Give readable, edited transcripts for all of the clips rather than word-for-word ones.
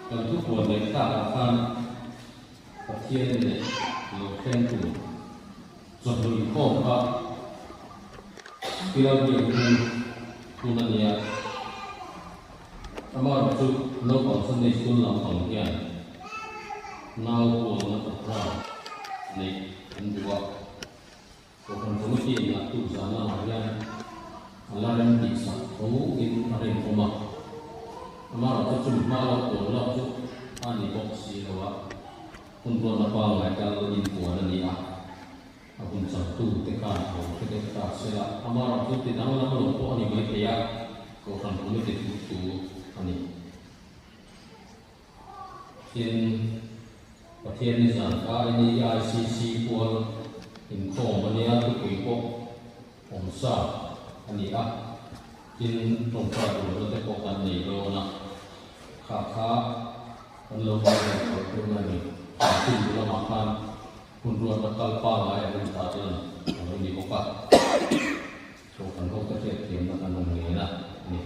Kan thupuan leh tlakah khan Pathian leh lo thleng tur chawhnu inkhawm kha Pilar biak hming hun a nia. Amaherawhchu naupang Sunday School lampang hian nau puanna program neih an duh a. Kohhran Committee in naktuk zan lamah hian a la rem tih sak tho in a rinawm a, amaherawhchu chumi hma lo puan lawk chu a ni bawk si lo a, hun ruatna pangngai kal inpuan a ni a, a hun changtu te khan a lo hre deuh ta se la, amaherawhchu ti danglam lo pawh a ni maithei a, Kohhran Committee thu thu a ni. Tin, Pathian ni zan kha NEICC pual inkhawm a nia, thupui pawh awm sa a ni a. Tin, tawngtai turna te pawh kan nei dawn a, kha kha kan lo ngaihven tawh dawn a ni. Tin, lamah khan hun ruatna kal pangngai a rin ta dawn a lo ni bawk a. Thawhkan ho te hriatthiamna kan rawn ngen a ni.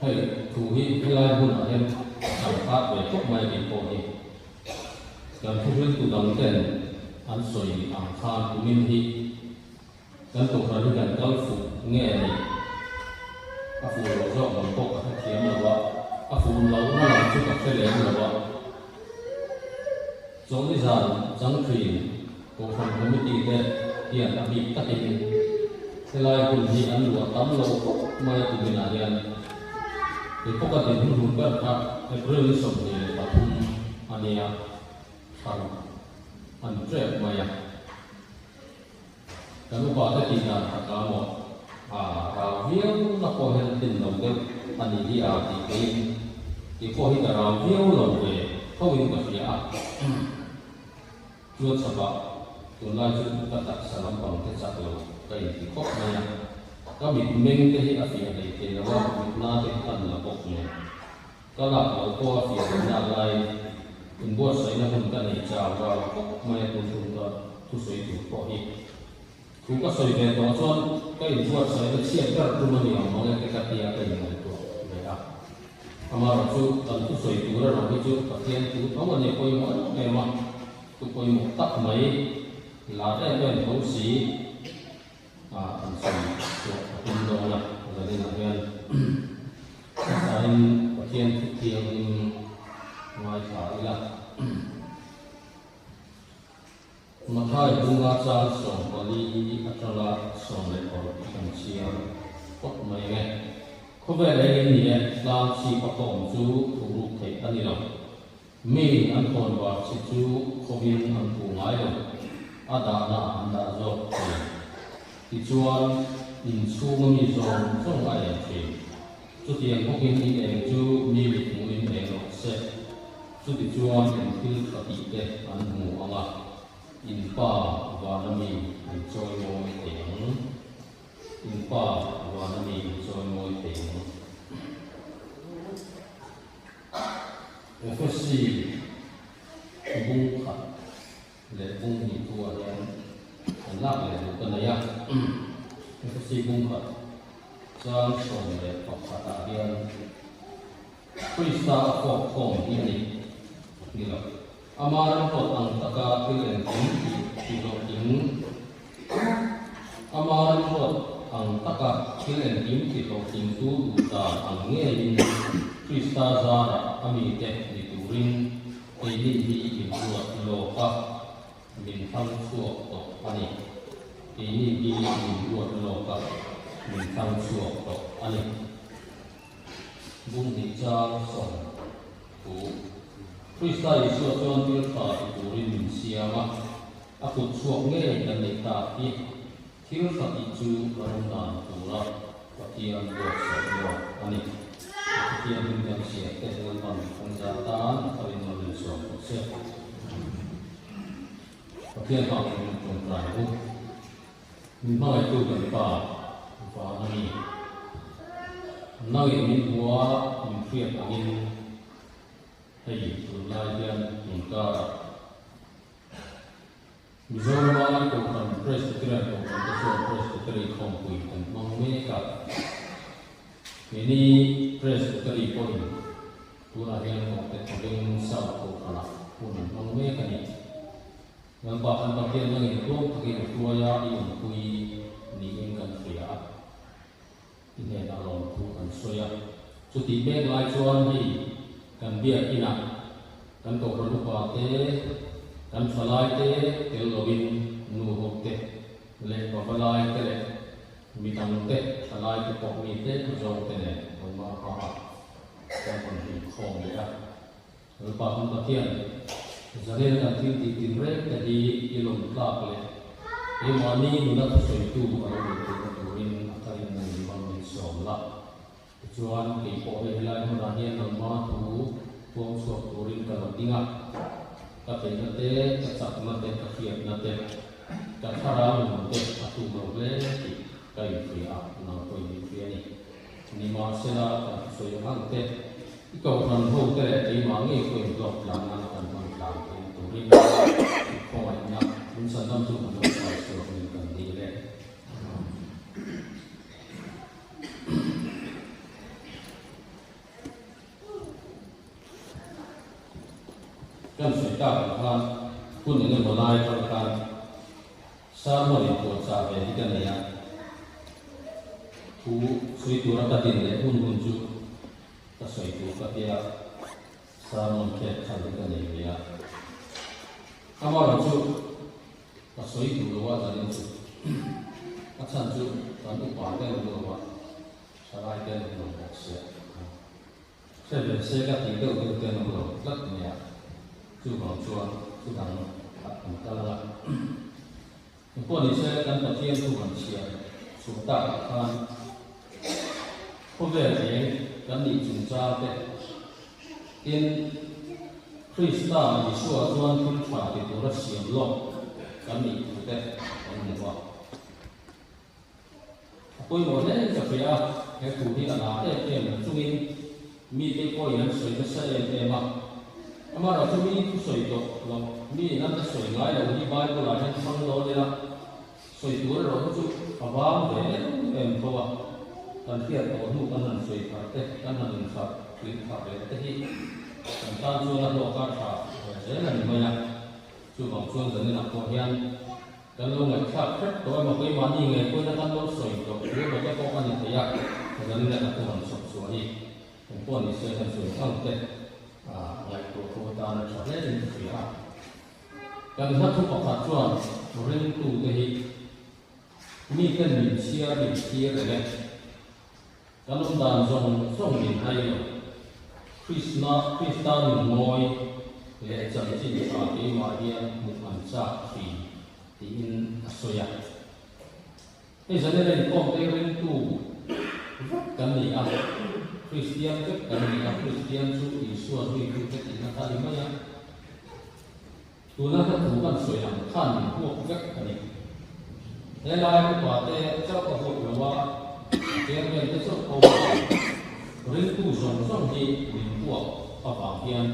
Hei thu hi helai hmunah hian kan khat ve khawp mai tih pawh hi kan thuhriltu dang ten an sawi ang khan kumin hi kan kohhran hi kan kal fuh nge ni a fuh loh zawk lam pawh ka hrethiam lo a, a fuh lohna lam chu ka hre lem lo a. Chawlhni zan changthrin Kohhran Committee te hian a bik takin helai hun hi an luah tam lo khawp mai a tuminah hian keipawh ka din hun hun ber kha April ni 23 a nia, thlan an trep mai a. Kan upa te tih dan kha ka maw? A rau viau na pawh hian tlin lo deuh a nih hi a tih peihin keipawh hi ka rau viau lo ve tho in ka hria a. Chuan chhapah tunlai chu ka taksa lampang te chak lo ka inti khawp mai a. Ka mit meng te hi a fiah hlei thei lo a, mitna te hi an la bawk nen. Ka lak loh pawh a fiah leh nak laiin inbuatsaihna hun ka nei chau rau khawp mai a tun tum ka thusawi tur pawh hi. Thu ka sawi ve tawh chuan ka inbuatsaihna chhiat ber tum a ni ang mang e te ka tia ka inngaihtuah ve a. Amaherawh chu kan thusawi tur erawh hi chu Pathian thu tho a nia pawimawh em em a, thu pawimawh tak mai lar em em tho si a an sawi chhuah a tum dawn a, zaninah hian hmasain Pathian thu thianghlim ngaithla ila. Mathai bunga chang 14 atanga 16 kan chhiar phawt mai ang e. Khawvel engin ni e, tlang chhip a khawm chu thuruk theih a ni lo. Mi an khawn var chi chu khawin an phu ngai lo, a dahna an dah zawk thei. Tichuan, inchhunga mi zawng zawng a eng thin. Chutiang bawkin in eng chu mi mithmuhin eng rawh se. Chutichuan eng thil tha tih te an hmu ang a, in pa vana mi an chawi mawi thei ang. In pa vana mi an chawi mawi thei ang. Efesi bung khat leh bung hnih thuah hian an lak leh duh ka nei a. Efesi bung khat chang 11 ah hian Krista a fawk khawm hi a ni ni lo. Ama ram pawt ang taka thil engkim tih tihlawhtling Ama ram pawt ang taka thil engkim tihlawhtlingtu duh dan ang ngeiin Krista zarah a mite ni turin keini hi inruat lawk a, min thlang chhuak tawh a ni. Keini hi min ruat lawk a, min thlang chhuak tawh a ni. Bung hnih chang sawm thu. Krista Isua chuan thil tha ti turin min siam a, a kut chhuak ngei kan neih tak hi thil tha tih chu a rawng dan tura Pathian buatsaih lawk a ni. Pathian hlim kan chhiar te Lalpan kan zah tan a tharin rawn insuam tawh se. Pathian hmang in tawngtai u. Min hmangaihtu kan Pa van a ni. Nangin min hmua min hriat angin hei tunlai hian inkar ah Mizorama i Kohhran Presbyterian Kohhran te chuan Presbytery khawmpui kan hmang mek a. Keini Presbytery pawhin tunah hian Kawngte Thawveng South Kohhranah hun an hmang mek a ni. Lalpa kan Pathian nangin tluang takin a hruai a, i awmpui niin kan hria a. I hnenah lawmthu kan sawi a. Chutih mek lai chuan hei kan biak inah kan kohhran upa te, kan thalai te tel loin nu ho te leh pavalai te leh midang te thalai te pawh mi tlem zawng te nen nangmah hmaah kan rawn inkhawm leh a. Lalpa kan Pathian, Zalena kan thil tih tinreng te hi i lawm tlak leh keimahni nuna thusawitu a lo nih theihna turin a tharin nang in hmang min sawm la. Tichuan, kei pawh hei helai hmunah hian nangma thu puang chhuak turin ka lo ding a, ka theihna te, ka chakna te, ka hriatna te, ka thlarau nun te a tluk lo hle tih ka inhria a, nang pawhin min hria a ni. Nimahsela, kan thusawi ang ang te, i kohhran ho te leh keimah ngei pawhin hlawk tlan nan kan hman tlan theihna turin i khawngaihna min chhandam chu kan lo chhai chhuak min kan dil e. Kan sawi tak ang khan hun eng emaw lai atang khan Sermon in puanchah ve hi ka nei a, thu sawi tura ka din leh hun hun chu ka sawi tur ka tia sermon khek khan hi ka nei ve a. Amaherawhchu ka sawi duh lo a zanin chu a chhan chu kan upa te an awm lo a, thalai te an awm lo bawk sia. Hre ve se ka tih deuh deuh te an awm lo tlat mai a, chuvang chuan chudang ah kan kal ang a. Engpawh ni se kan Pathian thu han chhiar chhuah tak ah khan khawvel eng kan nih chungchang te tin Krista Isua chuan thil tha ti tura siam lawk kan nih thu te kan hmu a. A pawimawh hle ka hria a, he thu hi a lar em em na chungin mite pawhin an sawi nasa em em a. Amaherawhchu mi thusawi tawh lo, mi in an la sawi ngai lo hi Bible ah hian hrang dawn ila, sawi tur erawh hi chu a vang ve em em tho a. Kan hriat tawh hnu kan han sawi thar te, kan han inhralh tling thar leh te hi kan tan chuan a hlawk a tha ve zel a ni mai a. Chuvang chuan zaninah pawh hian Kan lo ngaihthlak hrep tawh emaw keimahni ngei pawhin a kan lo sawi tawh thu emaw te pawh a ni thei a, zanin a ka thu han chhawp chhuah hi eng pawh ni se kan sawi ang te ngaihtuah thu atan a tha hle in ka hria a. Kan hla thu pakhat chuan ringtute hi miten min chhiar min thlir reng e. Kan awm dan zawng zawng min hai lo. Krishna, Krista nun mawi leh chanchin tha keimah hian hmuh an chak thin tiin a sawi a. Hei zanena inkhawm te ringtu vek kan ni a, Kristian vek kan ni a, Kristian chu Isua zuitute tihna kha a ni mai a. Tuna ka thu kan sawi ang khan min huak vek a ni. Helai upa te chauh a huak lo a, chairman te chauh pawh a ringtu zawng zawng hi min huak avang hian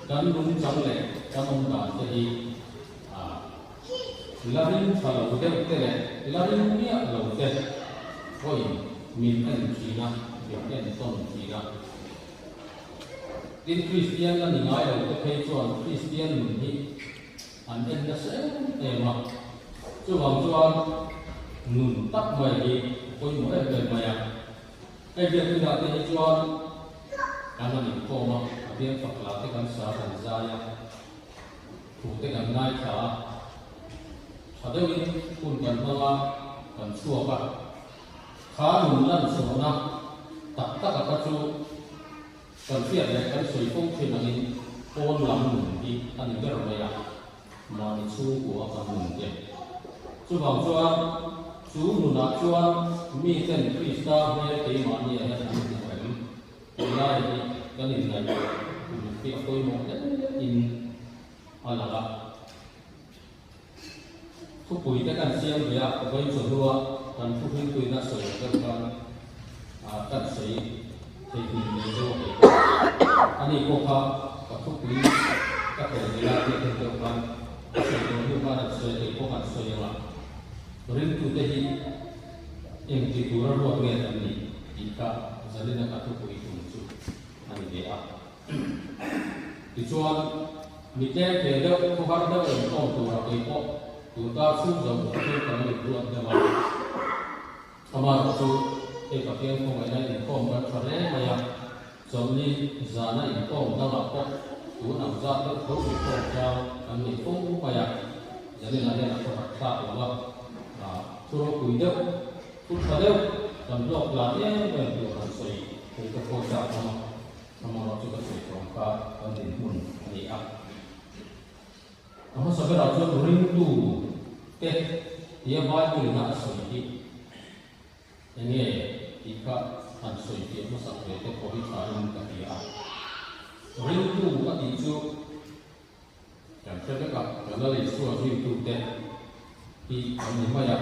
kan nungchang leh kan awm dan te hi la ring tha lo deuh te leh la ring miah lo te pawhin min en thin a, min entawn thin a. Tin, Kristian la ni ngai lo te phei chuan Kristian nun hi an en nasa em em a. Chuvang chuan nun tak mai hi a pawimawh em em mai a. Hei biakinah te hi chuan kan han inkhawm a, Pathian fak lah te kan sa kan zai a, thu te kan ngaithla a, tha deuhin hun kan hmang a, kan chhuak a. Kha nun lan chhuahna tak tak a kha chu kan hriat leh kan sawi fo thin angin pawn lam nun hi a ni ber mai a, mahni chhungkua kan nun te. Chuvang chuan chu nunah chuan miten Krista hmel keimahniah hian an hmu em tih lai hi kan inngaihtuah uluk hi a pawimawh hle in a lang a. Thupui te kan siam ve a, vawi chawhnua kan thu hringtuina sawi ang deuh khan kan sawi theihnghilh ve deuh a hei pawh. Ani pawh kha ka thupui ka tel ve lai te then deuh khan ka sawi tawh hnu khan an sawi a, kei pawh kan sawi ang a. Ringtute hi engti tura ruat nge kan nih? Tih kha Zalina ka thupui tum chu a ni ve a. Tichuan, mi tlem ve deuh, khawhar deuh inkhawm turah kei pawh tunkar chhung zo kha chu ka lo inruat deuh a. Amaherawh chu hei Pathian khawngaihna inkhawm kan tha hle mai a, chawlhni zana inkhawm dangah pawh tun ang zat deuh tho inkhawm chang kan nei fo mai a. Zaninah hian a khawhar thlak lo a, thu ropui deuh, Thu tha deuh kan hlawk tlan em em tur han sawi thei ka pawh chak awm a, amaherawh chu ka sawi tawng kha kan dinhmun a ni a. A hmasa berah chuan ringtu te tia Bible ina a sawi hi enge tih kha han sawi fiah hmasak ve te pawh hi tha in ka hria a. Ringtu a tih chu Kan hre vek a, kan Lal Isua zuitute hi an ni mai a.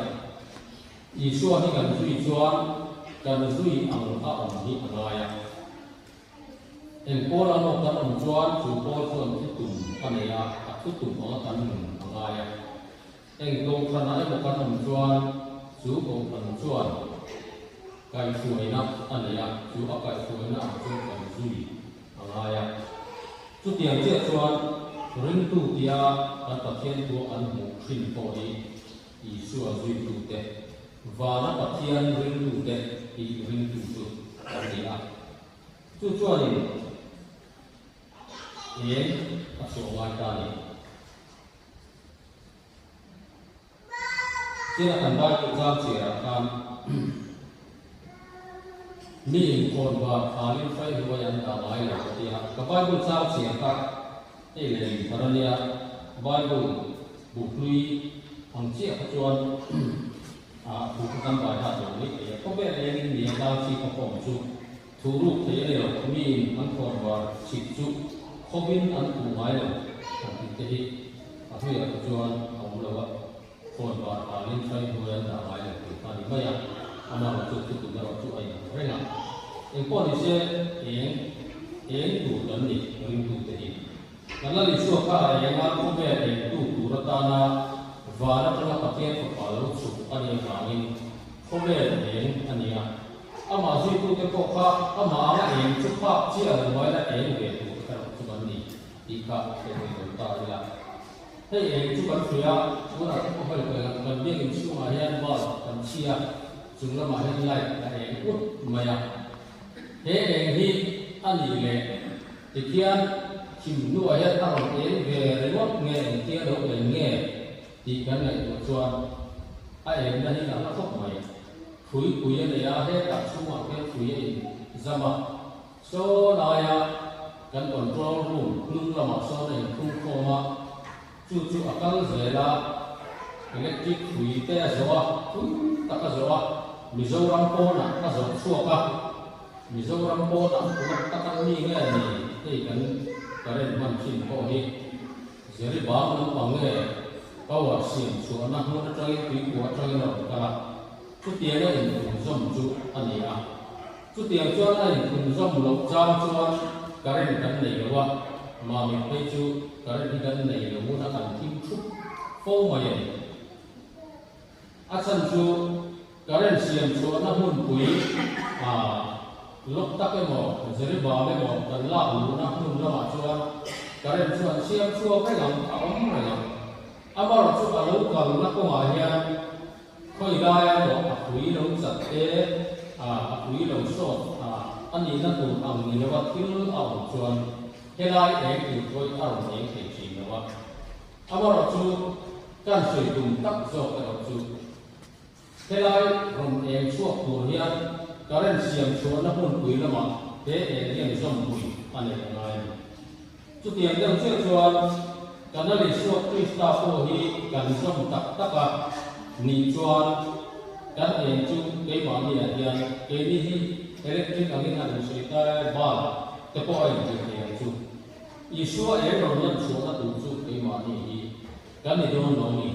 Isua hi kan zui chuan kan zui ang a awm hi a ngai a. Eng pawl a maw kan awm chuan chu pawl chuan thu tum a nei a, a thu tum anga kan nun a ngai a. Eng kohhranah emaw kan awm chuan chu kohhran chuan kaihhruaina a nei a, chu a kaihhruaina ang chu kan zui a ngai a. Chutiang chiah chuan ringtu tia kan Pathian thu an hmuh thin pawh hi Isua zuitute, vana Pathian ringtute tih ringtu chu an ni a. Chu chuanin eng a chhuah ngai ta a ni. Tin a kan Bible zam chhiarah khan mi inkhawn var khalin hrai hnuai an dah ngai lo ka ti a. Ka Bible zam chhiar kha hei leh in thar a nia, Bible bu hlui ang chiah kha chuan a bu kha kan bai hat lo mai thei a. Khawvel engin ni a tlang chhip a khawm chu thu ruk thei a ni lo, miin an khawn var chhip chu khawin an puh ngai lo han tih te hi. A hnuiah te chuan a awm lo a, phone bar panin hrai hnuai an dah ngai lo tih kha a ni mai a, amaherawh chu thutum erawh chu a inang reng a. Engpawh ni se eng eng tur kan ni ringtute hi. Kan Lal Isua kha a eng a, khawvel engtu tur atana van atanga Pathian fapa lo chhuk a nih avangin khawvel eng a ni a. Amah zuitute pawh kha amah anga eng chu phak chiah lo mai la eng ve tur erawh chu kan ni. Tih kha ka hmu lo ta ila. Hei eng chu kan hria, tunah te pawh hei kan kan biakinn chhungah hian bulb kan chhi a, chung lamah hian light a eng ut mai a. He eng hi a nih leh tikhian thim hnuah hian a rawn eng ve ringawt nge engtia lo eng nge tih kan ngaihtuah chuan a engna hi a hla khawp mai. Hrui pui a nei a, hetah chhungah khian hrui a inzam a. Saw laia kan control room hnung lamah sawn a inkhung khawm a, chu chu a kal zel a, electric hrui te a zawh a, tui tak a zawh a, Mizoram pawnah a zawh chhuak a, Mizoram pawnah ulak tak an mi nge ni hei kan current hman thin pawh hi Jeribam lampang nge power siam chhuahna hmun atangin tuikua atangin a rawn kal a, chutianga inphunzawm chu a ni a. Chutiang chuan a inphunzawm loh chang chuan current kan nei lo a, mamit phei chu current hi kan nei lo ngun a kan thim thup fo mai a ni. A chhan chu current siam chhuahna hmunpui a lawk tak emaw Jeribam emaw kan lak luhna hmun lamah chuan current chu an siam chhuak reng ang, a awm reng ang. Amaherawh chu a lo kalna kawngah hian Khawi laia maw a pui lo chat te, a pui lo sawt a, a nihna tur ang ni lova thil a awm chuan helai eng tur pawhin a rawn eng thei thin lo a. Amaherawh chu kan sawi tum tak zawk erawh chu helai rawn eng chhuak tur hian current siam chhuahna hmunpui lamah he eng hian zawmpui a neih a ngai a ni. Chutiang deuh chiah chuan kan Lal Isua Krista pawh hi kan zawm tak tak a nih chuan kan eng chu keimahniah hian keini hi electric angin han insawi ta e, bulb te pawh a intir thei ang chu. Isua eng rawn lan chhuahna tur chu keimahni hi kan ni dawn lo ni.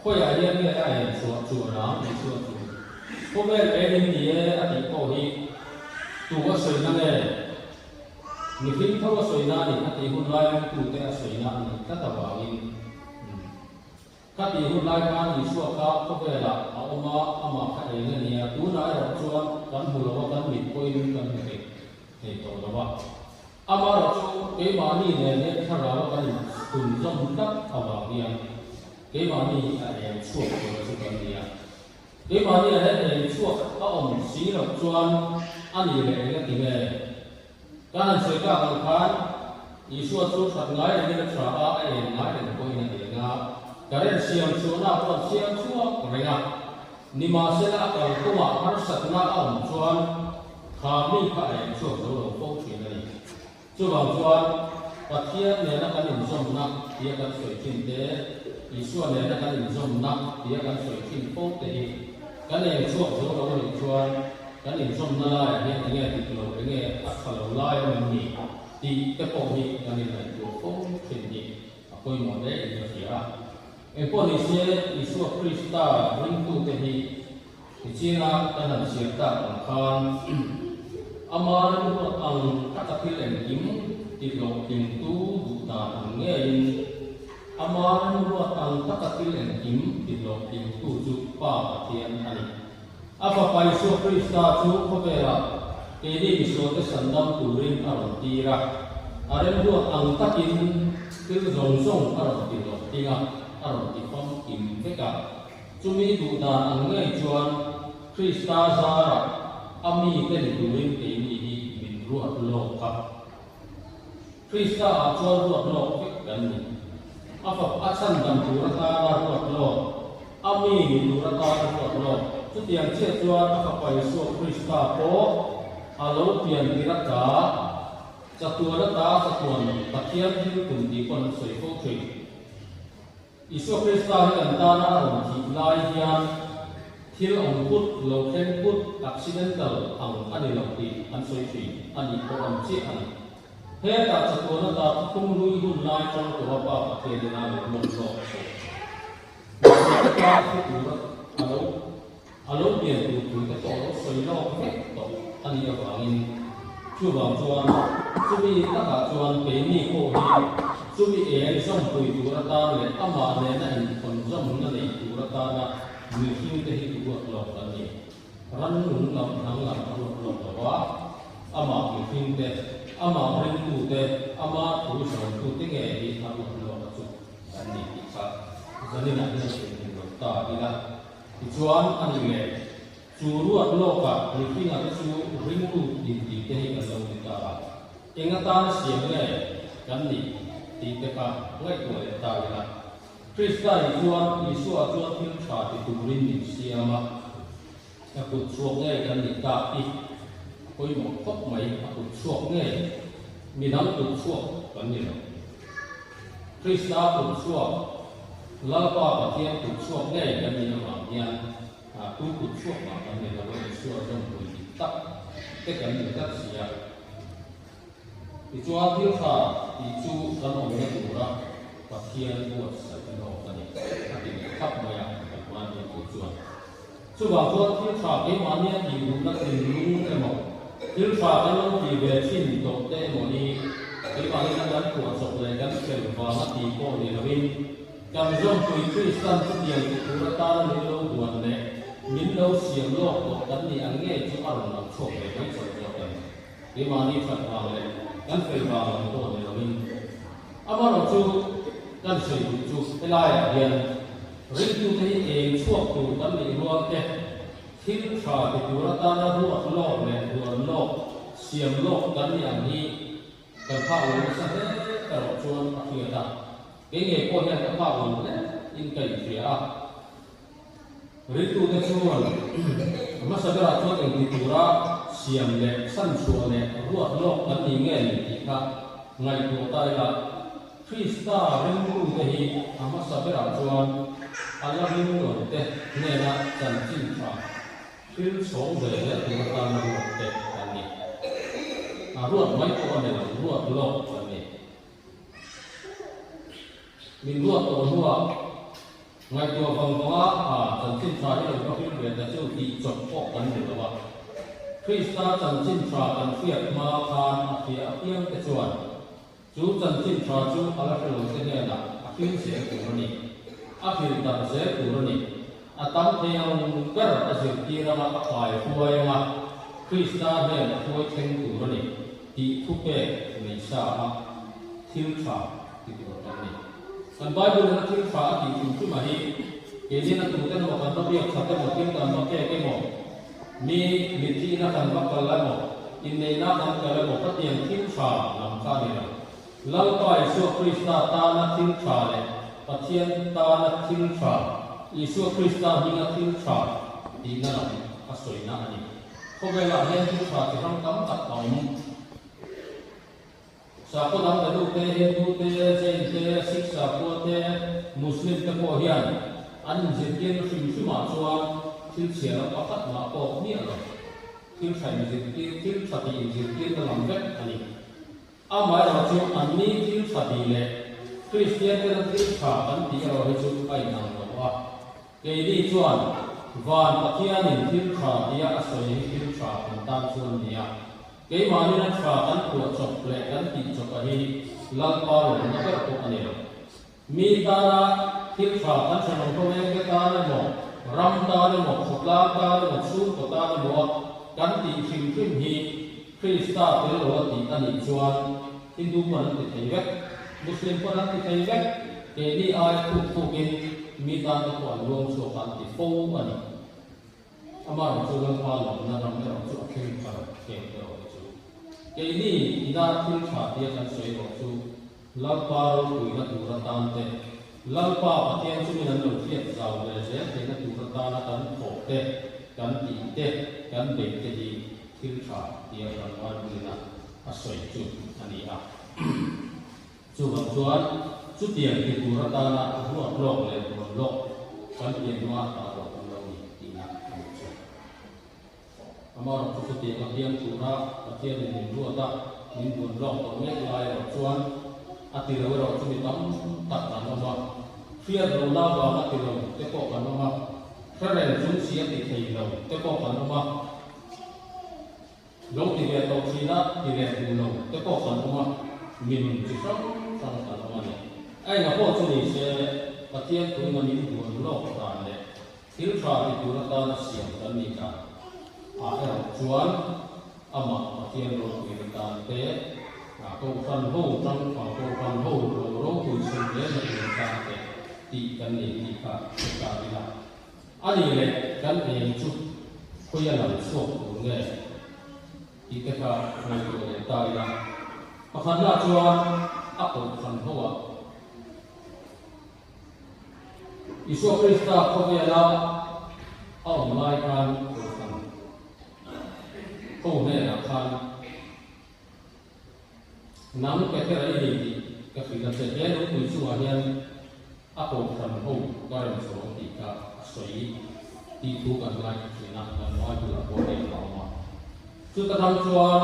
Khawiah hian nge a eng chhuah chuan ang Isua chu? Khawvel eng in ni e a tih pawh hi tu a sawina nge? Mihring tho a sawina a ni, a tih hun lai ringtute a sawina a nih tlat avangin. Ka tih hun lai khan Isua kha khawvelah a awm a, amah kha eng a nia, tunah erawh chuan. chuan kan hmu lo a, kan mit pawhin kan hmu thei thei tawh lo a. Amaherawhchu keimahni nen hian thlarau a kan inchhunzawm tlat avang hian keimahni hi a eng chhuak tur chu kan ni a. Keimahni ah hian eng chhuak a awm si loh chuan a nih leh eng a ti nge? Kan han sawi tak ang khan Isua chu that ngai rengin a tha a, a en ngai reng pawhin a eng a, current siam chhuahna pawh a siam chhuak reng a. Nimahsela a kalkawngah harsatna a awm chuan kha mi kha a eng chhuak zo lo fo thin a ni. Chuvang chuan Pathian nena kan inzawmna tia kan sawi thin te, Isua nena kan inzawmna tia kan sawi thin fo te hi kan eng chhuak zo lo a nih chuan Kan inzawmna laiah hian enge dik lo, enge a tha lo lai awm em ni tih te pawh hi kan inngaihtuah fo thin hi a pawimawh hle in ka hria a. Engpawh ni se, Isua Krista ringtute hi nichinga kan han chhiar tak ang khan ama rimruat ang taka thil engkim tihlawhtlingtu duh dan ang ngeiin ama rimruat ang taka thil engkim tihlawhtlingtu chu Pa Pathian a ni. A Fapa Isua Krista chu khawvelah keini misualte sandam turin a rawn tir a, a remruat ang takin thil zawng zawng a rawn ti hlawhtling a, a rawn ti famkim vek a. Chumi duhdan ang ngei chuan Krista zarah a mite ni turin keini hi min ruat lawk a. Krista ah chuan ruat lawk vek kan ni. A fap a chhandam tur atana ruat lawk, a mi ni tur atana ruat lawk. Chutiang chiah chuan a fapa Isua Krista pawh a lo pian tir ata, chatuan ata chatuan Pathian thil tum tih pawh an sawi fo thin. Isua Krista hi kan tana a rawn thih lai hian thil awm put, lo thleng put, accidental, ang a ni lo tih an sawi thin a nih pawh an chiah a ni. Hetah chatuan ata thuthlung hlui hun lai tang tawha Pa Pathian ina lo ruat zawk tawh. Mahse ka tan thu tura a lo A lo pian tur thu te pawh lo sawi lawk vek tawh a nih avangin chuvang chuan chumi takah chuan keini pawh hi chumi eng zawmpui tur atan leh amah nena inthawn zawmna nei tur atana mihring te hi ruat lawk kan ni. Rannung lam dang lam a ruat lawk lo a, amah mihring te, amah ringtu te, ama thu zawmtu te ngei hi a ruat lawk a chu kan ni tih kha zaninah hian sawi thei lo ta ila. Tichuan, a nih leh, chu ruat lawkah mihringa te chu ringlut inti te hi kan lo ni ta a, eng atana siam nge kan nih tih te kha ngaihtuah leh ta ila. Krista i chuan Isua chuan thil tha ti turin min siam a, a kut chhuak ngei kan nih tak hi a pawimawh khawp mai, a kut chhuak ngei, midang kut chhuak kan ni lo. Krista kut chhuak, Lalpa Pathian kut chhuak ngei kan nih avang hian tu kut chhuak mah kan ni lo a, Isua zawmpui dik tak te kan ni tlat si a. Tichuan thil tha tih chu kan awmna tura Pathian buatsaih lawk a ni, a ti leh khap mai a, kan hmani tur chuan. Chuvang chuan thil tha keimahnia tih duhna thinlung emaw, thil tha kan lo tih ve thin tawh te emaw hi keimahni khan kan phuahchawp leh kan fel vanga tih pawh ni loin, kan zawmpui Kristan chutiang ti tur atana min lo duan leh min lo siam lawk tawh kan nih ang ngei chu a rawn lang chhuak ve mai chauh zawk a ni. Keimahni that vang leh kan fel vang lam pawh ni loin amaherawhchu kan sawi duh chu helaiah hian Ringtute hi eng chhuak tur kan nih rual te, thil tha ti tur atana ruat lawk leh duan lawk, siam lawk kan nih ang hi kan phak lo nasa hle erawh chuan a hriat a. Kei ngei pawh hian ka phak lo hle in ka inhria a. Ringtute chuan hmasa berah chuan engti tura siam leh chhanchhuah leh ruat lawk kan nih nge ni tih kha ngaihtuah ta ila, Krista ringtute hi a hmasa berah chuan a la ring lo te hnena chanchin tha thil chhawng ve zel tur atana ruat te kan ni. A ruat mai pawh a ni lo, ruat lawk kan ni. Min ruat tawh hnuah ngaihtuah vang vanga a chanchin tha hi lo va hlim ve ta chu tih chawp pawh kan ni lo a. Krista chanchin tha kan hriat hma khan a hria apiang te chuan Chu chanchin tha chu a la hre lo te hnenah a hring zel tur a ni. A hrilh darh zel tur a ni. A tam thei ang ber a zirtir anga a kai hruai anga Krista hnen a hruai thleng tur a ni tih thupek nei sa a thil tha ti tur kan ni. Kan Bible in a thil tha a tih hrim hrim a hi keinin a tute emaw kan va biak that emaw thil kan va pek emaw mi mitthihna kan va kal emaw inneihna kan kal emaw khatiang thil tha lam kha a ni lo. Lalpa Isua Krista tana thil tha leh Pathian tana thil tha, Isua Krista hminga thil tha tihna lam a sawina a ni. Khawvelah hian thil tha chi hrang tam tak a awm. Sakhaw dang be te, Hindu te, Jain te, Sikh sakhua te, Muslim te pawh hian an inzirtirna hrim hrimah chuan thil chhia lam pakhat mah pawh miah lo. Thil tha inzirtir, thil tha tih inzirtirna lam vek a ni. Amaherawhchu anni thil tha tih leh Kristian tena thil tha kan tih erawh hi chu a inang lo a. Keini chuan Van Pathianin thil tha tia a sawi hi thil tha kan tan chuan a ni a. Keimahnin a tha kan phuah chawp leh kan tih chawpa hi Lalpa lawmna ber pawh a ni lo. Mi tana thil tha kan thenawm khawvengte tan emaw, ram tan emaw, khawtlang tan emaw, chhungkaw tan emaw kan tih hrim hrim hi Krista tel lo a tih a nih chuan Hindu pawn an ti thei vek, Muslim pawn an ti thei vek, keini aia thuk thukin mi tan te pawh an luang chhuak a an ti fo a ni. Amaherawh chu Lalpa lawmna ram erawh chu a thleng thar heng erawh hi chu. Keini ina thil tha tia kan sawi erawh chu Lalpa ropuina tur atan te, Lalpa Pathian chungin an lo hriat zau ve zel theihna tur atana kan thawh te, kan tih te, kan beih te hi thil tha tia kan Bible-in a sawi chu a ni a. Chuvang chuan chutiang ti tur atana ruat lawk leh ruan lawk kan pian hma ta rawh kan lo ni tihna a nih chu. Amaherawhchu chutiang a piang tura Pathianin min ruat a, min duan lawk tawh mek lai erawh chuan a ti lo erawh chu mi tam tak kan awm a, hriat lohna avanga ti lo te pawh kan awm a, hre reng chung si a ti thei lo te pawh kan awm a. Lo ti ve tawh thin a, ti leh duh lo te pawh kan awm a, mi nun chi hrang hrang kan awm a ni. A enga pawh chu ni se, Pathian tuina min duan lawk dan leh thil tha ti tur atana siam kan nih dan ah erawh chuan amah Pathian ropui atan te, Kohhran ho tangfa Kohhran ho lo ropui chhun hle na tur atan te tih kan nei tih kha hre ta ila. A nih leh kan eng chu khawi a lang chhuak tur nge tih te kha ngaihtuah leh ta ila. Pakhatna chuan a kohhran ho ah Isua Krista khawvela a awm lai khan kohhran ho hnenah khan Nang Petera i ni tih ka hrilh a che. He lungpui chungah hian a kohhran ho ka rem chho ang tih kha a sawi tih thu kan ngaithla thin a, kan Bible ah pawh hei a awm a. Chuta ram chuan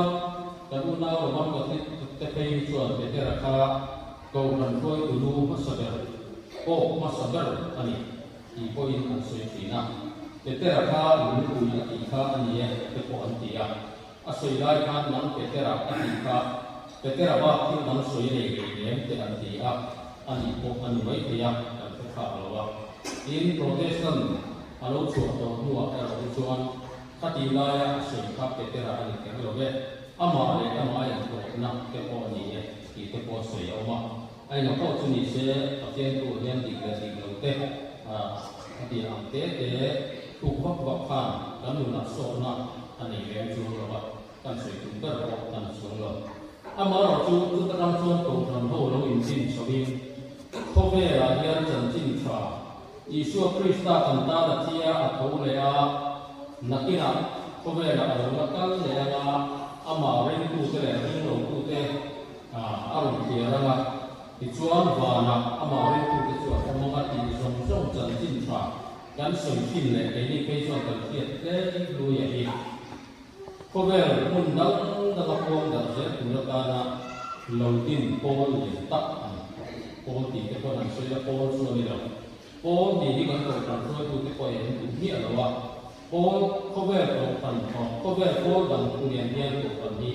kan unau Roman Catholic te phei hi chuan Petera kha kohhran hruaitu lu hmasa ber, Pope hmasa ber a ni tih pawhin an sawi thin a. Petera kha lungpui a tih kha a ni e te pawh an ti a. A sawi lai khan nang Petera a tih kha, Petera bak thil dang sawi a nei ve em te an ti a, a nih pawh a ni maithei a, kan hre thlak lo a. Tin, Protestant a lo chhuah tawh hnuah erawh hi chuan khatih laia a sawi kha Petera a ni kher lo ve, amah leh amah a intawpna te pawh a ni e tih te pawh sawi a awm a. A ina pawh chu ni se, Pathian tu hian dik leh dik lo te a ti ang te te thuk vak vak khan kan nunah sawtna a nei lem chuang lo a, kan sawi tum ber pawh kan chuang lo. Amaherawh chu chuta ram chuan Kohhran ho lo inzin chhoin khawvelah hian chanchin tha Isua Krista kan tan a thia a tho leh a, nakinah khawvelah a lo la kal leh anga amah ringtute leh ringlotute A rawn thliar ang a, tichuan vanah amah ringtute chu a awm ang a tih zawng zawng chanchin tha kan sawi thin leh keini phei chuan kan hriat hle luia hi khawvel hmun dang danga puang darh zel tur atana lo din pawl lian tak a ni. Pawl tih te pawn an sawi la, pawl chu a ni lo. Pawl tih hi kan kohhran hruaitute pawhin an duh miah lo a, pawl khawvel kohhran khawvel pawl dang nen hian kohhran hi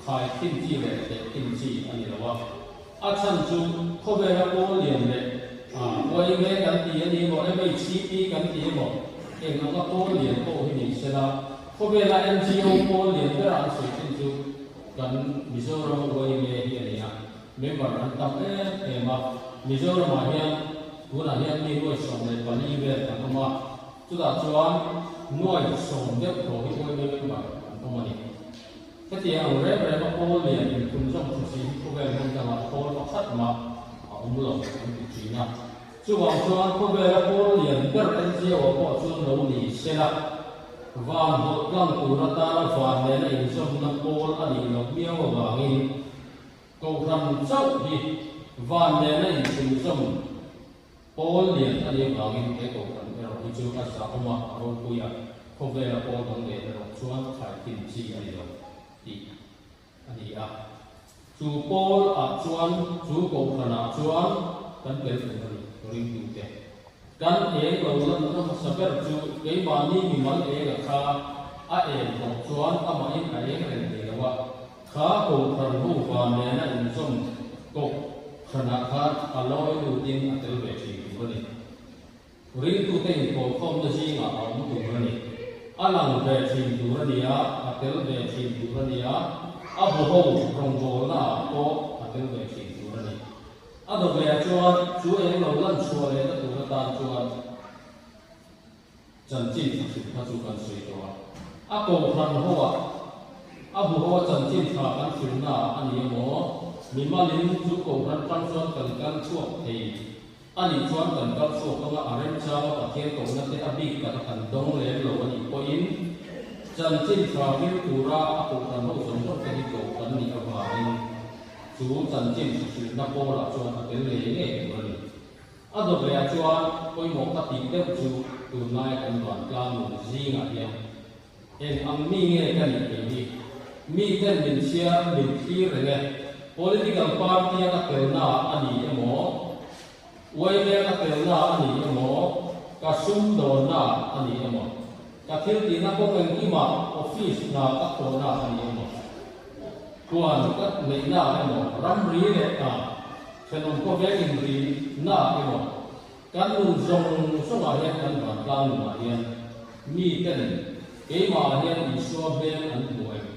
khai khin chi leh teh khin chi a ni lo a. A chhan chu khawvela pawl lian leh Yma kan ti a ni emaw, MHCP kan ti emaw, eng anga pawl lian pawh hi ni sela, khawvela NGO pawl lian bera an sawi thin chu kan Mizoram yma hi a ni a, member an tam em em a. Mizoramah hian tunah hian mi nuai 14 vel an awm a, chutah chuan nuai sawm deuh thaw hi yma member an awm a ni. Hetiang ang reng renga pawl lian inphun zawm tha si hi khawvel hmun dangah pawl pakhat mah a awm lo an ti thin a. Chuvang chuan khawvela pawl lian ber NGO-ah pawh chuan lo ni sela, van hawlh tlang tur atana van nena inzawmna pawl a nih loh miau avangin Kohhran chauh hi van nena inchhunzawm pawl lian a nih avangin he Kohhran erawh hi chu a zahawm a, a ropui a, khawvela pawl dang nen erawh chuan thlaikhin chi a ni lo tih a ni a. Chu pawl ah chuan, chu Kohhran ah chuan kan tel tur a ni, ringtute. Kan eng lo lanna hmasa ber chu keimahni mimal enga kha a eng tawh chuan amahin a eng reng thei lo a, Kha Kohhran ho van nena inzawm kawk hranah khan a lawi lutin a tel ve thin tur a ni. Ringtute inpawlkhawmna zingah a awm tur a ni. A lang ve thin tur a ni a, a tel ve thin tur a ni a, a bu ho rawngbawlnaah pawh a tel ve thin tur a ni. A dawt lehah chuan chu eng lo lan chhuah lehna tur atan chuan Chanchin tha hrilh kha chu kan sawi tawh a, a kohhran ho ah, a bu ho a chanchin tha kan hrilhna ah a ni emaw, mimalin chu kohhran tang chuan kan kal chhuak thei a nih chuan kan kal chhuak anga a remchanga Pathian kohna te a bik taka kan dawng lem lo a nih pawhin chanchin tha hril tura a kohhran ho zawng zawng te hi koh kan nih avangin chu chanchin tha hrilhna pawlah chuan a tel ngei ngei tur a ni. A dawt lehah chuan pawimawh ka tih deuh chu tunlaia kan vantlang nun zingah hian eng ang mi nge ka nih thei hi? Miten min chhiar min thlir reng e. Political party-a ka telnaah a ni emaw, yma ka telnaah a ni emaw, ka sumdawnnaah a ni emaw, ka thil tihna kawng engkimah office hna ka thawhnaah a ni emaw, huan ka neihnaah emaw, ramri leh hna, Thenawm khawvel inri na emaw, kan nun zawng zawngah hian kan vantlang nunah hian miten keimahah hian Isua hmel an hmu em?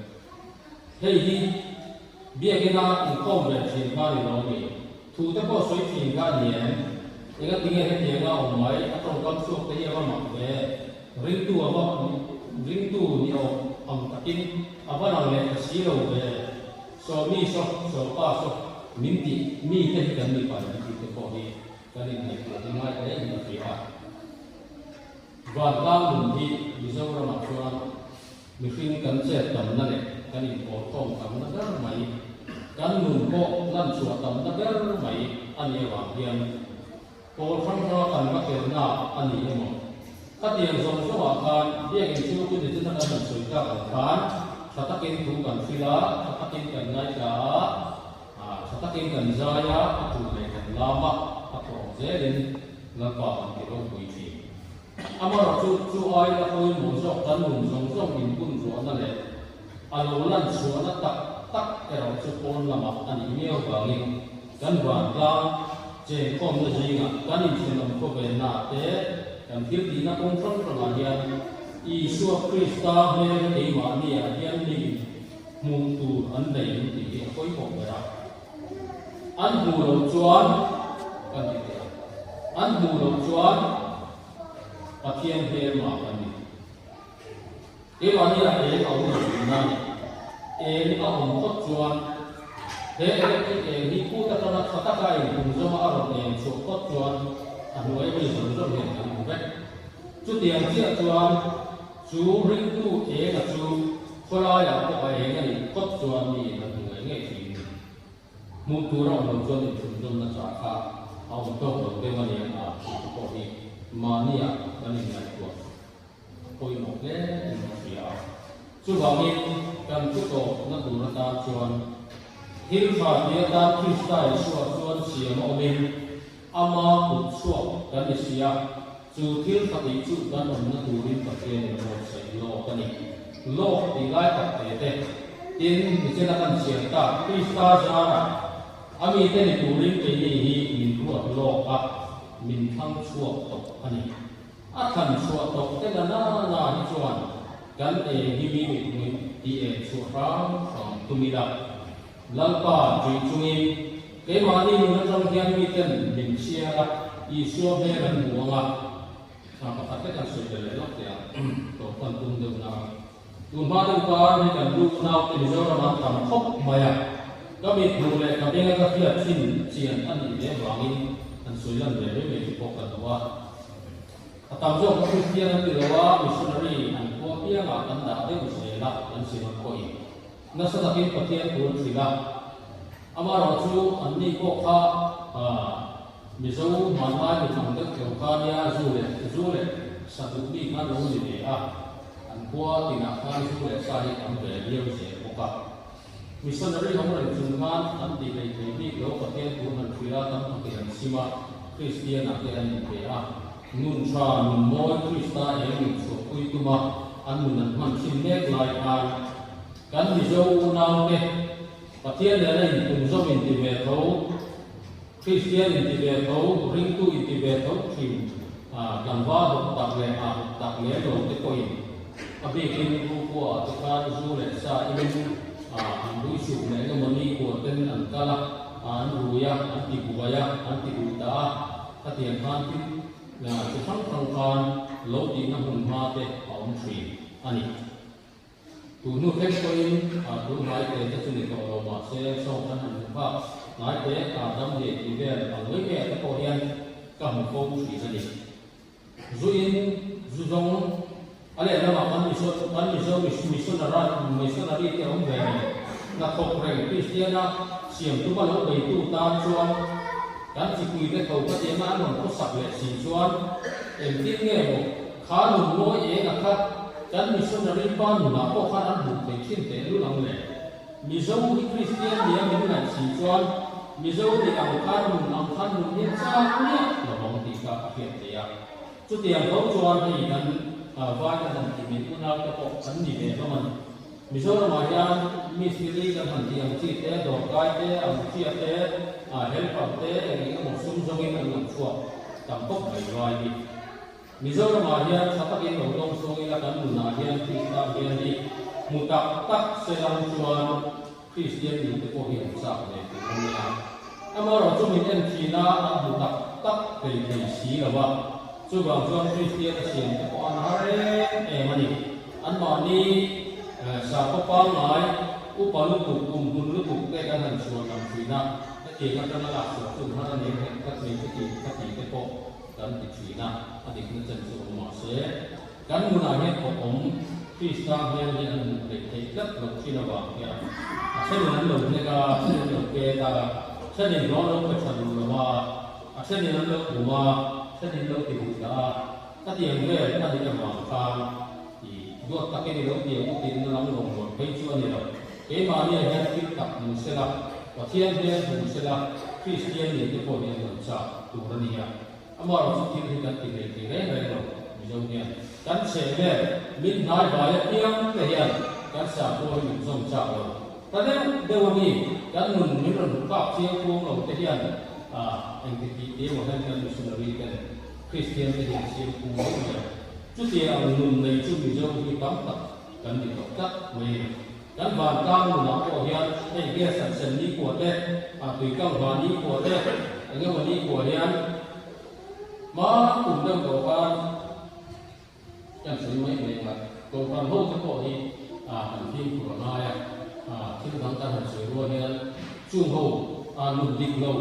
Hei hi Biakina inkhawm ve thin kha ni lo mi? Thu te pawh sawi thin kha ni em? Engatinge hetianga awm mai a tawngkam chhuak te hi a va mak ve? Ringtu a va ringtu ni awm ang takin a va lang leh ta si lo ve? Saw mi saw, saw pa saw, min tih mi te hi kan ni pai ang tih te pawh hi kan inngaihtuah hi ngai hle in a hria a. Vantlang nun hi Mizoramah chuan mihring kan chet tamna leh kan inpawlkhawm tamna ber mai, kan nun pawh lanchhuah tamna ber mai a nih avang hian Pawl hrang hranga kan va telna a ni emaw? Khatiang zawng zawngah khan biakinn chu chu ni chuna kan han sawi tak ang khan tha takin thu kan hril a, tha takin kan ngaithla a, tha takin kan zai a, a tul leh kan lam a, a thawh zelin Lalpa kan ti ropui thin. Amaherawhchu chu aia pawimawh zawk kan nun zawng zawng inbun ruahna leh a lo lan chhuahna tak tak erawh chu pawn lamah a nih miau vangin kan vantlang chenkhawmna zingah kan inthenawm khawvelna te kan thil tihna kawng hrang hrangah hian Isua Krista hmel keimahniah hian mi hmuh tur an nei ang tih hi a pawimawh ber a. An hmuh loh chuan kan ti teh a, an hmuh loh chuan Pathian hmelma kan ni. Keimahni ah eng a awm lo tih nan eng a awm phawt chuan he electric eng hi phut atanga tha taka inhum zawma a rawn eng chhuah phawt chuan a hnuai mi zawng zawng hian kan hmu vek. Chutiang chiah chuan chu ringtu enga chu khawlaiah pawh a eng a nih phawt chuan mi an hmu ngei ngei thin ni. Hmuh tur a awm lo chuan inchhunzawmna chah kha a awm tawk lo deuh a nia a tih te pawh hi mahniah kan inngaihtuah pawimawh hle in ka hria a. Chuvangin kan thu tawpna tur atan chuan thil tha ti atan Krista Isua chuan siam a awmin ama kut chhuak kan ni si a, chu thil tha tih chu kan awmna turin Pathianin a buatsaih lawk a ni. Lawk tih lai tak te te, tin, nichina kan chhiar tak Krista zarah a mite ni turin keini hi min ruat lawk a. min thlang chhuak tawh a ni. A thlan chhuah tawh te la na na hi chuan kan eng hi mi mithmui tih eng chhuah hram hram tum ila. Lalpa ṭih chungin keimahni nun aṭang hian miten min chhiar a, Isua hmel an hmu ang a. Thla pakhat te kan sawi belh leh lawk teh ang, tawp kan tum deuh na. Tun hma deuh kar hi kan lu naute Mizoram an tam khawp mai a, ka mit hmuh leh ka benga ka hriat thin chian a nih ve avangin han sawi lan ve mai mai chu pawh ka duh a. A tam zawk ka Kristian an ti lo a, missionary an khua piangah kan dah deuh zel a, kan synod pawhin nasa takin Pathian thu an hrilh a. Amaherawhchu anni pawh kha Mizo hmanlai mi ang deuh teuh kha nia zu leh zu leh sa duh mi khan lo ni ve a, an khua tinah khan zu leh sa hi tam ve viau zel bawk a. Missionary awm reng chung khan an ti hlei thei bik lo Pathian thu han hrilh a, tam takin an sim a, Kristian ah te an inpe a, nun tha, nun mawi Krista eng nun chhuahpui tum a an nun an hman thin mek lai khan kan Mizo unaute Pathian nena inpumzawm inti ve tho. Kristian inti ve tho, ringtu inti ve tho thin tlangval hawk tak leh ah hawk tak lem lo te pawhin a bikin Rukua ah te khan zu leh sa in an rui suk leh eng emaw ni kua ten an kal a, an rui a, an ti buai a, an ti duh ta a, khatiang khan thil chi hrang hrang khan lo tihna hmun hma te a awm thin a ni. Tu hnu thleng pawhin tun hnai te te chu ni tawh lo mah se sawng khan han hmu phak hnai te dam leh tih vel ang mai mai ah te pawh hian ka hmu fo thin a ni. Zu in zu zawng a lehlamah kan miso kan mizo missionary te awm ve reng hnathawk reng Kristiana siam tuma lo beitu tan chuan kan chipui te tho ka tianga an rawn khawsak leh si chuan engtin nge maw Kha nun mawi eng a kha kan missionary pa nunah pawh khan an hmuh theih thin teh lul ang le. Mizo hi Kristian nia min ngaih si chuan Mizo nih ang khan nun ang khan nun hi a chak miah lo ang tih kha a hriat theih a. Chutiang tho chuan hei kan vai kan han tih mai unau te pawh an ni ve hlawm a ni. Mizoramah hian mistiri kan han tih ang chi te, dawrkai te, angchia te, helper te eng eng emaw sum zawngin an lang chhuak tam khawp mai vai hi. Mizoramah hian tha takin lo dawng sawng ila kan nunah hian Krista hmel hi hmu tak tak se lang chuan Kristian nun te pawh hi an chak ve tur a nia. Amaherawhchu min en thin a, an hmu tak tak thei thei si lo a, chuvang chuan Kristian a siam te pawh an har em em a ni. Anmahni sakhaw pangngai, upa lutuk, kum hun lutuk te kan han chhuan lam thin a, hetiang atanga lak chhuah chu an har a ni ang heng khat mai chu tih ka ti te pawh kan ti thin a, a dikna chen chu awm mah se, kan nunah hian thawk awm Krista hmel hi an hmuh theih theih tlat loh thin avang hian a thenin an lo hnek a, a thenin an lo pet a, a thenin hlawh an lo pe tha duh lo a, a thenin an lo bum a, a thenin lo ti duh dah a, khatiang vel a nih avang khan i duat takin i lo ti ang u tiin a lang lo mawlh phei chu a ni lo. Keimahniah hian thil tak hmu sela, Pathian hmel hmu sela, Kristian nih te pawh hi an rawn chak tur a nia. Amaherawhchu thil hi kan ti hlei thei reng reng lo, Mizo hian. Kan chheh vel, min hnai vai apiang te hian kan sakhaw hi min zawm chak lo. Ta deuh deuh a mi, kan nun min rawn hmu phak chiang kuang lo te hian engti tih te emaw hian kan missionary ten Kristian te hi an siam phung mai mai a. Chutiang ang nun nei chu Mizo hi tam tak kan ni tawh tlat mai a ni. Kan vantlang nunah pawh hian hei gas an sen ni kua te, a tuikang hma ni kua te, eng emaw ni kua hian hma kum deuh tawh khan kan sawi mai mai ang a, Kohhran ho te pawh hi kan fimkhur a ngai a, thil dang kan han sawi rual hian chung ho nun dik lo,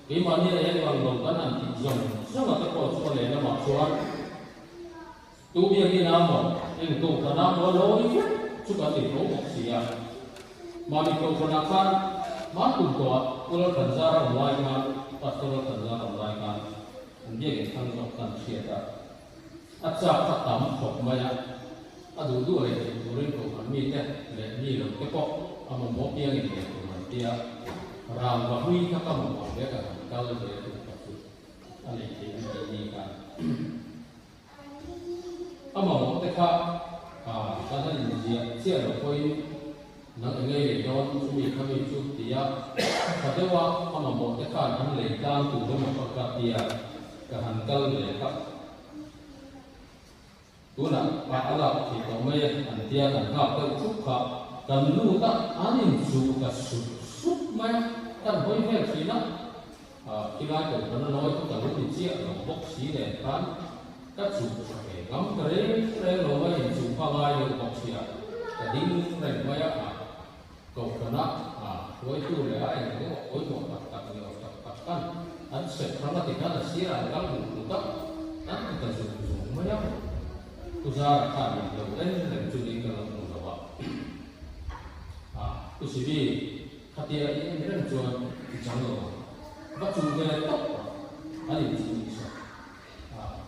keimahni a eng lang lo kan han tih zawng zawng a te pawh chu a lehlamah chuan Tu biakin a maw, eng kohhran a maw lawi vek chu kan ni tho bawk si a. Mahni kohhranah khan hman tum tawhah Pu Lalthanzara awm lai khan, Pastor Lalthanzara awm lai khan an biakin thang zawk khan hriat a, a chak kha tam khawp mai a, a duh duh leh theih turin kohhran mite leh mi lo te pawh a mamawh piangin leh tur an tia, rangva hlui kha ka mamawh ve ka han kal ve tum kha chu a nei thei an tih ni khan. A mamawh te kha kan han inziah chiah loh pawhin nang eng ngei lei dawn chumi kha mi chu ti a, tha deuha a mamawh te khan an lei tlang tur emaw kha ka ti a. Ka han kal ve kha. Tunah a a lak thei tawh mai e an tia kan nghak deuh thup kha kan lut a, an inchuh ta sup sup mai a, kan hawi vel thin a, khilai ko kan a nawi kha ka lo ni chiah lo bawk si nen khan ka chuh tha ve ngam ta reng reng lo mai, inchuh kha ngai deuh bawk sia ka ding reng mai a, Kohhrana hruaitu leh a eng emaw pawimawh tak tak ni awm tak tak khan an sep ram a ti khan a sirah an kal duh tut a, an ti ta zung zung mai a. Pu Zara khan min lo en reng chu niin ka lo hmu lo a. Pu Sibi, khatia i en reng chuan i chang lo ang. Va chu ve tawp a, an inchuh ni saw.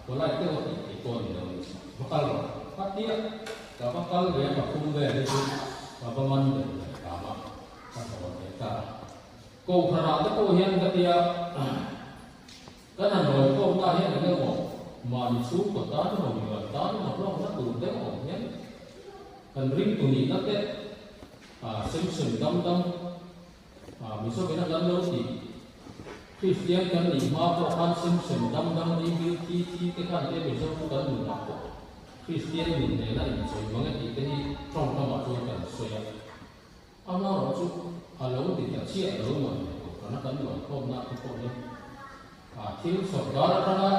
Polite deuh a tih theih pawh a ni lo ni. Va kal rawh. Khatia ka va kal ve pathum vel hi chu ka va man deuh leh hram a, ka hlawn ve ta a. Kohhranah te pawh hian ka tia kan han rawi khawmna hian eng emaw mahni chhungkaw tan emaw mimal tan emaw hlawkna tur deuh awm hian kan ringtu nihna te sem sem dam dam Mizoin a kan lo tih Kristian kan nih hma pawh khan sem sem dam dam ni bil thi thi te khan te Mizo chu kan nunah pawh Kristian nun nena inchawih mang e tih te hi tawngkamah chuan kan sawi a. Amaherawhchu a lo ti ta chiah lo mah ni kohhrana kan luankhawmna te pawh hi thil sawrkar atanga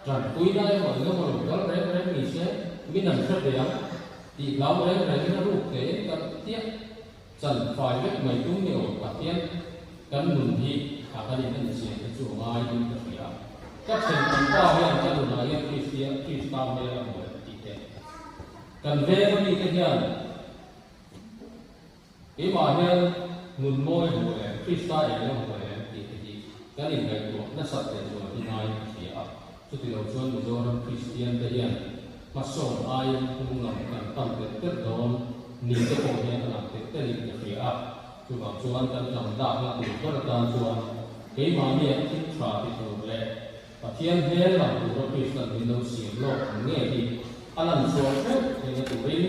tanpuina emaw engemaw lo kal reng reng ni se min an hre ve ang tih hlau reng rengin a ruk tein kan tiah Chan fai vek mai tum ni awm tak hian kan nun hi a kan in en chian te chu a ngai in ka hria. Ka then an pa hian ka nunah hian Kristia Krista hmel a hmu em tih te. Kan veng a mite hian keimah hian nun mawi hmu em Krista eng a hmu em tih te hi kan inngaihtuah nasat leh zual hi ngai ka hria a. Chutilo chuan Mizoram Kristian te hian hmasawn aiin hnung lam kan pan telh telh dawn ni te pawh hian a lang telh telhin ka hria a. Chuvang chuan kan tlang dakna tur ber atan chuan keimahnia thil tha ti tur leh Pathian hmel lang tura Kristan min lo siam lawk ang nge hi a lan chhuah theuh theihna turin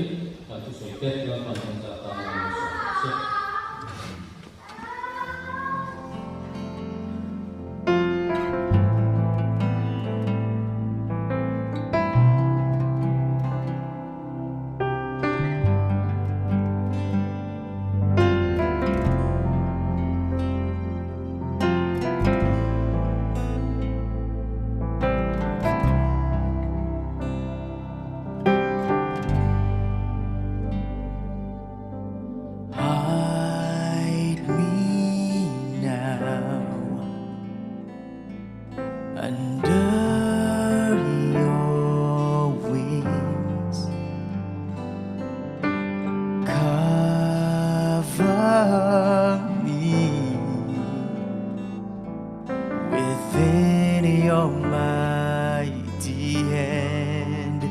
kan thusawi te Lalpan kan zah tan a lo sawi rawh se. Hide me now under your wings. Cover me within your mighty hand.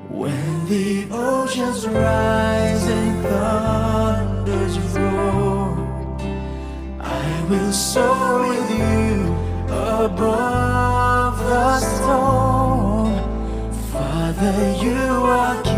When the oceans rise and thunders roar, I will soar with you above the storm. Father, you are.